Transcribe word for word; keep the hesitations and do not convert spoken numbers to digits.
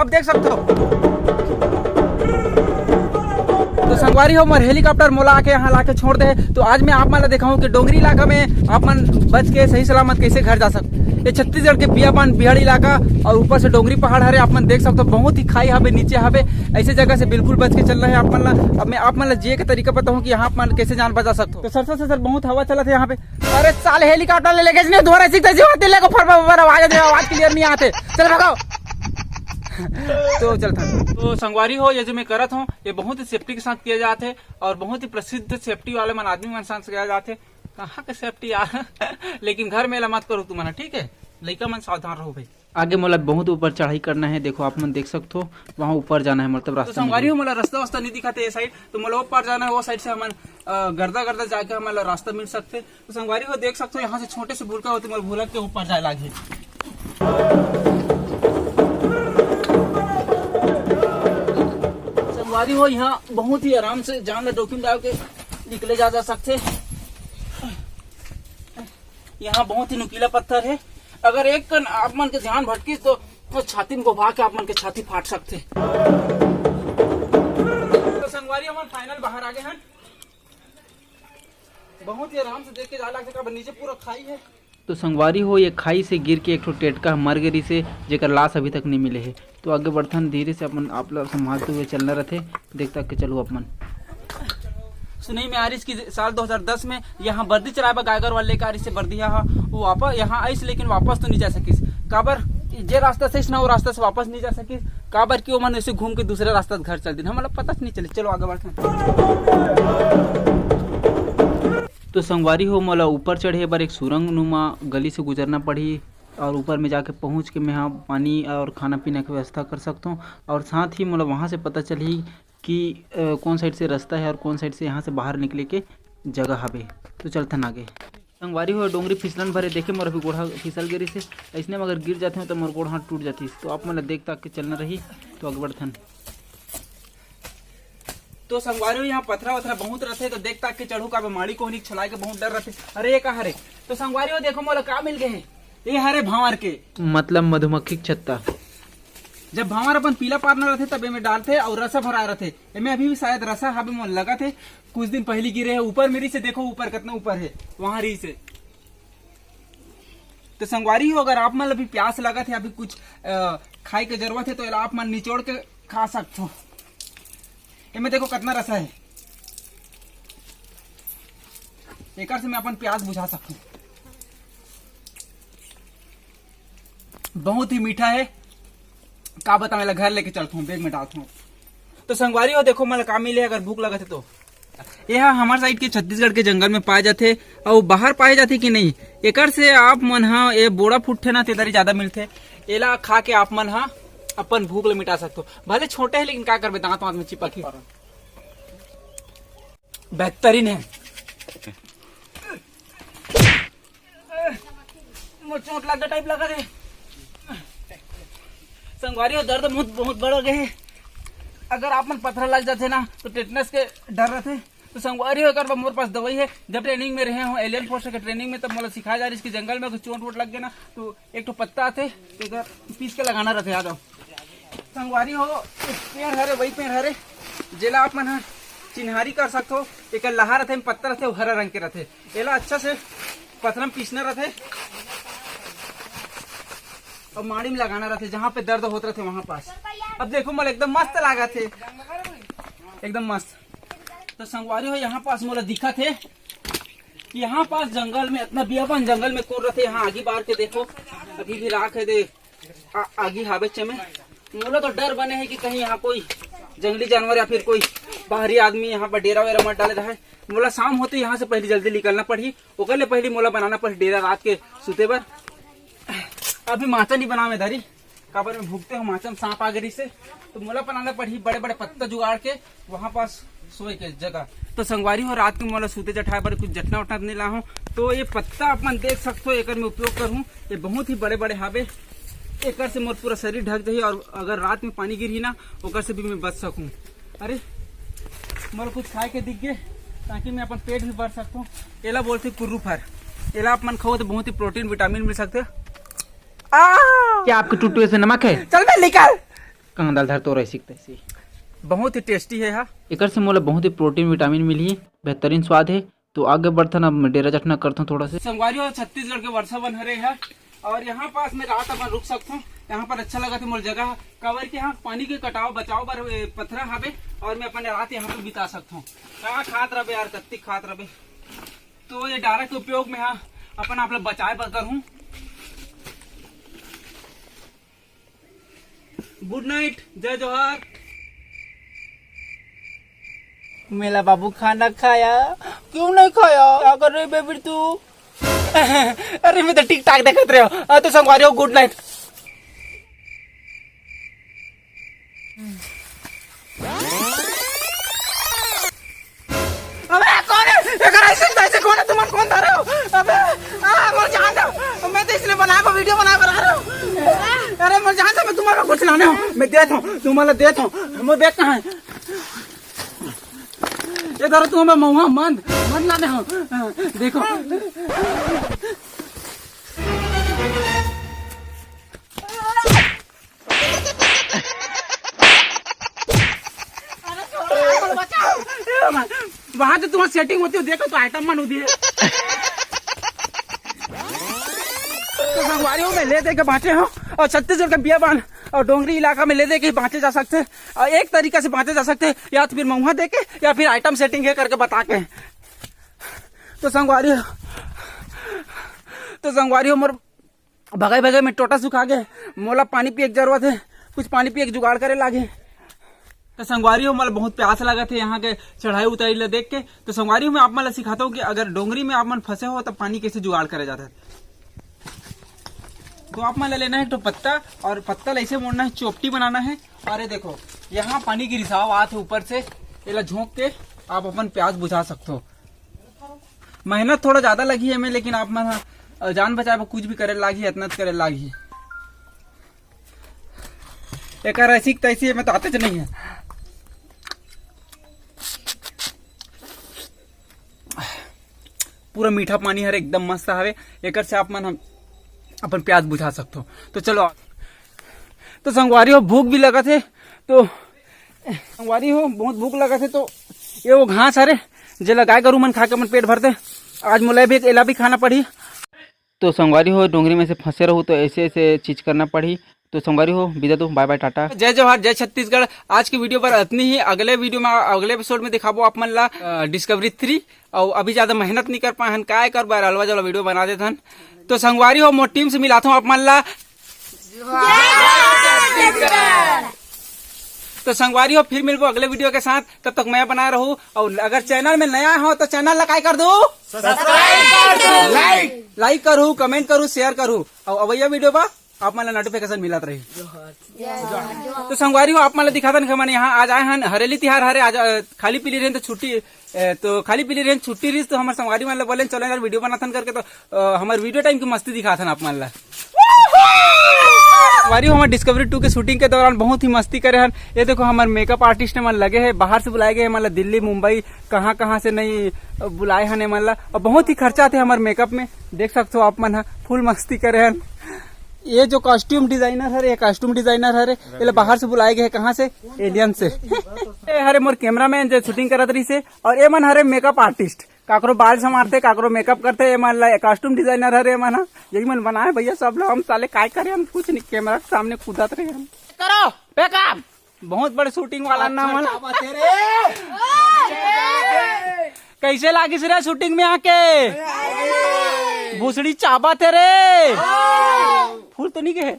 अब देख सकते हो। तो संगवारी हो, मोर हेलीकॉप्टर मोला आके यहाँ लाके छोड़ दे। तो आज मैं आप मन ला दिखाऊं कि डोंगरी इलाका में आप मन बच के सही सलामत कैसे घर जा सकते। ये छत्तीसगढ़ के बियाबान बिहाड़ी इलाका और ऊपर से डोंगरी पहाड़ हरे। आप मन देख सकते हो, बहुत ही खाई हवे, नीचे हवे। ऐसे जगह से बिल्कुल बच के चलना है आप मन ला। अब मैं आप मन ला जिए के तरीका बताऊं कि यहाँ आप मन कैसे जान बचा सकते हो। तो सर सर सर सर, बहुत हवा चलत है यहाँ पे। अरे साले, हेलीकॉप्टर ले लेके इसने धोरा सीखते जीवा तेले को फर फर आवाज दे, आवाज क्लियर नहीं आते। चल भगाओ। तो चलता। तो संगवारी हो, ये जो मैं करत हूँ, ये बहुत ही सेफ्टी के साथ किया जात है और बहुत ही प्रसिद्ध सेफ्टी वाले मन आदमी मन साथ किया जात है। कहाँ के सेफ्टी यार? लेकिन घर में एला मत करो तुमन, ठीक है? लइका मन सावधान रहो भाई। आगे मोला बहुत ऊपर चढ़ाई करना है। देखो, आप मन देख सकते हो, वहाँ ऊपर जाना है, मतलब तो रास्ता संगवारी मिले। हो, मोला रास्ता वास्ता नहीं दिखाते ये साइड, तो मोला ऊपर जाना है, वो साइड से हमन, अ, गर्दा गर्दा जाके हमन ला रास्ता मिल सकते। तो संगवारी हो, देख सकते हो, यहाँ से छोटे से भूलका होते, मोला भूलक के ऊपर जाए लागे। संगवारी हो, यहाँ बहुत ही आराम से जान ला जोखिम डाल के निकले जा, जा सकते। यहाँ बहुत ही नुकीला पत्थर है, अगर एक कन आप मन के ध्यान भटकिस तो, तो छाती में गोभा के आप मन के छाती फाट सकथे। तो संगवारी, हमन फाइनल बाहर आ गए हैं। बहुत ही आराम से देख के जा लगथे, काबर नीचे पूरा खाई है। तो संगवारी हो, ये खाई से गिर के एक ठो टेटका मर गे रिसे, जेकर लाश अभी तक नहीं मिले है। तो आगे बढ़थन, धीरे से अपन आप ला संभालते हुए चलना रथे। देख तक के चलू अपन। सुनई में आ रिस कि साल दो हज़ार दस में यहाँ बर्दी चराए बर गाय गरवा लेके आ रिस से बर्दी हा, वो वापस यहाँ आइस, लेकिन वापस तो नहीं जा सकिस। काबर, जे रास्ता से आइस ना, वो रास्ता से वापस नहीं जा सकिस। काबर कि ओमन ऐसे घूम के दूसरे रास्ता से घर चल दिन, हमला पता नहीं चले। चलो आगे बढ़ते हैं। तो संगवारी हो, मोला ऊपर चढ़े बर एक सुरंग नुमा गली से गुजरना पड़ही और ऊपर में जाके पहुँच के मैं यहाँ पानी और खाना पीना की व्यवस्था कर सकता हूँ। और साथ ही मोला वहाँ से पता चलही कि, अ, कौन साइड से रास्ता है और कौन साइड से यहाँ से बाहर निकले के जगह हवे। तो चलथन आगे। संगवारी हो, डोंगरी फिसलन भरे, देखे मोर अभी गोड़ हा फिसल गे रिसे। ऐसने में अगर गिर जाते हो तो मोर गोड़ हाथ टूट जाती। तो आप मन ला देख ताक के चलना रही। तो आगे बढ़थन। तो संगवारी हो, यहाँ पथरा वथरा बहुत रथे, तो देख ताक के चढ़ू, काबर माड़ी कोहनी के छलाए के बहुत डर रथे। अरे ये का हरे? तो संगवारी हो, देखो मोला का मिल गए हे। ये हरे भांवर के, मतलब मधुमक्खी के छत्ता। जब भांवर अपन पीला पारना रथे तब एमे डालथे और रसा भराए रथे। एमे अभी भी शायद रसा हवे, मोला लगत हे कुछ दिन पहली गिरे हे। ऊपर में रिसे, देखो ऊपर कितना ऊपर है, वहां रिसे। तो संगवारी हो, अगर आप मन ला भी प्यास लगत है, अभी कुछ, अ, खाए के जरूरत है, तो एला आप मन निचोड़ के खा सकथो। एमे देखो कितना रसा है, एकर से मैं अपन प्यास बुझा सकथों। बहुत ही मीठा है, का बताऊं, एला घर लेके चलथों, बैग में डालथों। तो संगवारी हो, देखो मोला का मिले, अगर भूख लगत है तो। ये हा हमर साइड के छत्तीसगढ़ के जंगल में पाए जाथे। अउ बाहर पाए जाथे कि नहीं, एकर से आप मन हा, ये बोड़ा फुट्ठे ना, तेदरी ज्यादा मिलथे। एला खा के आप मन हा अपन भूख ले मिटा सकथो। भले छोटे है, लेकिन का करबे, दांत वांत में चिपक ही। बेहतरीन है। मोर चोट लग टाइप लगा रे। संगवारी हो, दर्द बहुत, बहुत बढ़ गए है। अगर आप मन पथरा लग जाथे ना, तो टेटनस के डर रहथे। तो संगवारी हो, एकर बर मोर पास दवाई है। जब ट्रेनिंग में रहे हो, एलियन फोर्स के ट्रेनिंग में, तब मोला सिखाया जा रही है कि जंगल में अगर चोट वोट लग गया ना, तो एक ठो पत्ता आथे, एकर पीस के लगाना रहथे। आ जाओ। संगवारी हो, एक पेड़ हरे, वही पेड़ हरे, जेला आप मन ह चिन्हारी कर सकथो। एकर लहा रथे, पत्ता रथे, वो हरा रंग के रथे। एला अच्छा से पथरा म पीसना रथे और माड़ी में लगाना रथे, जहाँ पे दर्द होत रथे वहाँ पास। अब देखो, मोला एकदम मस्त लागत हे, एकदम मस्त। तो संगवारी हो, यहाँ पास मोला दिखत हे, यहाँ पास जंगल में, इतना बियाबान जंगल में कोन रथे। यहाँ आगी बार के देखो, अभी भी राख है दे। आ, आगी हावे चमे। मोला तो डर बने है कि कहीं यहाँ कोई जंगली जानवर या फिर कोई बाहरी आदमी यहाँ पर डेरा वेरा मत डाले रहे। मोला शाम होते यहाँ से पहले जल्दी निकलना पड़ही, ओकर ले पहले मोला बनाना पड़ही डेरा रात के सुते बर। अभी माचा नहीं बनावे दारी, काबर में भुगते हो, माचा में सांप आ गई से, तो मोला बनाना पड़ही बड़े बड़े पत्ता जुगाड़ के वहाँ पास सोए के जगह। तो संगवारी हो, रात के मोला सूते जठाए बर कुछ जठना उठना नहीं लाहूँ, तो ये पत्ता अपन देख सकते हो, एकर मैं उपयोग करूँ। ये बहुत ही बड़े बड़े हावे, एकर से मोर पूरा शरीर ढक जाही और अगर रात में पानी गिरही ना, ओकर से भी मैं बच सकूँ। अरे, मोला कुछ खाए के दिख गे, ताकि मैं अपन पेट भी भर सकूँ। एला बोलते कुर्रू फर, एला आप मन खाओ तो बहुत ही प्रोटीन विटामिन मिल सकते। आ! क्या आपके टुट्टू से नमक है? चल बे निकल। कांदा ल धर तो रह सकते से। बहुत ही टेस्टी है हा। एकर से मोला बहुत ही प्रोटीन विटामिन मिलही, बेहतरीन स्वाद है। तो आगे बढ़थन, अब डेरा चटना करथन थोड़ा से। संगवारी हो, छत्तीसगढ़ के वर्षा बन हरे है और यहाँ पास में रात अपन रुक सकथों। यहाँ पर अच्छा लगत है मोर जगह, काबर के यहाँ पानी के कटाव बचाव बर ए, पथरा हवे और मैं अपन रात यहाँ पर बिता सकथों। कहाँ खात रहे यार, कत्ती खात रहे। तो ये डारा के उपयोग में हाँ अपन आप लोग बचाए बर करहूँ। गुड नाइट, जय जोहार। मेला बाबू खाना खाया? क्यों नहीं खाया? क्या कर रही बेबी तू? अरे मैं तो टिकटॉक देखत रहे हो। आ, तो संगवारी हो, गुड नाइट। अबे कौन है? अगर ऐसे तो ऐसे कौन है? तुम कौन धरे हो? अबे आ, मर जान दो। मैं तो इसलिए बनाया, वीडियो बनाया, बना रहे हो। अरे मर जान दो, मैं तुम्हारा कुछ लाने हो, मैं देता हूँ, तुम्हारा देता हूँ। मैं बैग कहाँ है? ये धरो, तुम हमें महुआ मंद मंद लाने हो। देखो। वहां तो तुम्हारी सेटिंग होती हो, देखो तो आइटम मन होती है। तो संगवारी हो, मैं ले दे के बांचे हो और छत्तीसगढ़ के बियाबान और डोंगरी इलाका में ले दे के बांचे जा सकते हैं और एक तरीका से बांचे जा सकते हैं, या तो फिर महुआ दे के या फिर आइटम सेटिंग है करके बता के। तो संगवारी हो, तो संगवारी हो, मोर भगाई भगाई में टोटा सुखा गे। मोला पानी पिए के जरूरत है, कुछ पानी पिए के जुगाड़ करे लागे। तो संगवारी हो, मोला बहुत प्यास लागत है यहाँ के चढ़ाई उतारी ला देख के। तो संगवारी हो, मैं आप मन ला सिखाता हूँ कि अगर डोंगरी में आप मन फंसे हो तो पानी कैसे जुगाड़ करे जाता है। तो आप मन ला लेना है तो पत्ता, और पत्ता ला ऐसे मोड़ना है, चोपटी बनाना है। और ये देखो, यहाँ पानी के रिसाव आत है ऊपर से, एला झोंक के आप अपन प्यास बुझा सकते हो। मेहनत थोड़ा ज्यादा लगी है मैं, लेकिन आप मन ह जान बचाए बर कुछ भी करे लागी, इतना करे लागी। एकर ऐसी की तैसी है, मैं तो आते च नहीं है। पूरा मीठा पानी हरे, एकदम मस्त हवे। एकर से आप मन हम अपन प्यास बुझा सकथो। तो चलो, तो संगवारी हो, भूख भी लगत है, तो संगवारी हो, बहुत भूख लगत है, तो ये वो घास हरे, जेला गाय गरु मन खा के अपन पेट भरते। आज मोला भी, एला भी खाना पड़ी। तो संगवारी हो, डोंगरी में से फंसे रहू तो ऐसे ऐसे चीज करना पड़ी। तो संगवारी हो, विदा दो, बाय बाय, टाटा, जय जोहार, जय छत्तीसगढ़। आज की वीडियो पर इतनी ही। अगले वीडियो में, अगले एपिसोड में दिखाबो आप मन ला, अ, डिस्कवरी थ्री। और अभी ज्यादा मेहनत नहीं कर पाए हन, काय कर बार अलवा जलवा वीडियो बना देथन। तो संगवारी हो, मोर टीम से मिलाता हूँ आप मन ला। तो संगवारी हो, फिर मिलबो अगले वीडियो के साथ। तब तक मैं बनाए रहू, और अगर चैनल में नया हो तो चैनल ला काय कर दो, सब्सक्राइब कर दो, लाइक, लाइक करू, कमेंट करू, शेयर करू, और अवैया वीडियो पर आप मन ला नोटिफिकेशन मिलत रही। तो संगवारी हो, आप मन ला दिखाथन कि हमन यहाँ आज आए हन, हरेली तिहार हरे आज, अ, खाली पीली रहेन तो छुट्टी, ए, तो खाली पीली रहेन छुट्टी रहिस, तो हमर संगवारी मन ला बोलेन चलो यार वीडियो बनाथन करके, तो अ, हमर वीडियो टाइम की मस्ती दिखाथन आप मन ला। संगवारी हो, हमर डिस्कवरी टू के शूटिंग के दौरान बहुत ही मस्ती करे हन। ये देखो, हमर मेकअप आर्टिस्ट मन लगे हैं, बाहर से बुलाए गए हैं, मतलब दिल्ली, मुंबई, कहाँ कहाँ से नहीं, अ, बुलाए हन ये मन ला। और बहुत ही खर्चा थे हमर मेकअप में, देख सकते हो आप मन ह, फुल मस्ती करे हन। ये जो कॉस्ट्यूम डिजाइनर हरे, ये कॉस्ट्यूम डिजाइनर हरे, ये ला बाहर से बुलाए गए हैं, कहाँ से? एलियन से। ये हरे मोर कैमरामैन जो शूटिंग करत रहिस हे, और ये मन हरे मेकअप आर्टिस्ट, काकरो बाल संवारथे, काकरो मेकअप करथे, ये मन ला कॉस्ट्यूम डिजाइनर हरे, ये मन ह, यही मन बनाए भैया सब लोग। हम साले काय करे, हम कुछ नहीं, कैमरा के सामने कूदत रहे हम। करो मेकअप। बहुत बड़े शूटिंग वाला नाम है। कैसे लागिस रे शूटिंग में आके? भूसड़ी चाबत हे रे। फूल तो नहीं गए?